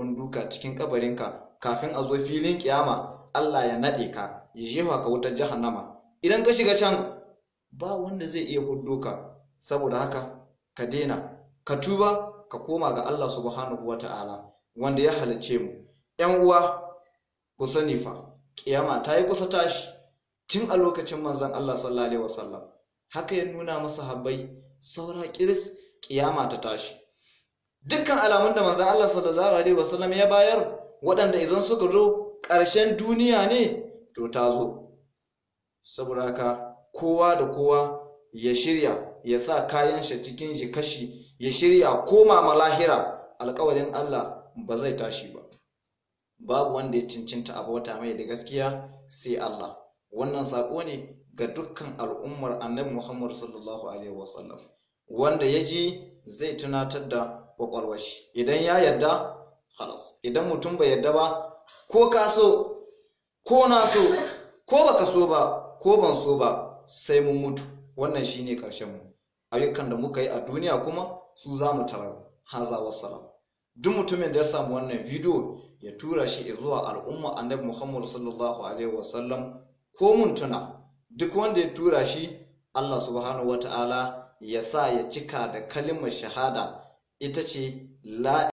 Duka cikin kabarinka kafin a zo filin kiyama, Allah ya naɗe ka, ya jefa ka wutar jahannama. Idan ka shiga can, ba wanda zai iya huddo ka. Saboda haka ka daina, ka tuba, ka koma ga Allah Subhanahu wata'ala wanda ya halicce mu. Ƴan uwa, ku sani fa kiyama ta yi kusa tashi tun a lokacin manzon Allah sallallahu alaihi wasallam. Haka ya nuna masa habbai, saura kiris kiyama ta tashi. Dukkan alamun da manzon Allah sallallahu alaihi wasallam ya bayar, waɗanda idan suka zo ƙarshen duniya ne, to ta zo. Saboda haka kowa da kowa ya shirya, ya sa kayan shi cikin jikashi, ya shirya koma malahira. Alƙawarin Allah ba zai tashi ba. Babu wanda ya cincinta a bauta mai da gaskiya sai Allah. Wannan sako ne ga dukkan al'ummar Annabi Muhammad sallallahu alaihi wasallam. Wanda ya ji zai tunatar da kwakwalwar shi. Idan ya yarda, khalas. Idan mutum bai yarda ba, ko ka so ko na so, ko baka so ba ko ban so ba, sai mun mutu. Wannan shine karshen mu. Ayyukan da muka yi a duniya kuma su za mu tarar. Haza wassalam. Duk mutumin da ya samu wannan bidiyo, ya tura shi zuwa al'umma Annabi Muhammad sallallahu alaihi wasallam. Ko mun tuna, duk wanda ya tura shi, Allah Subhanahu wata'ala ya sa ya cika da kalimar shahada, ita ce la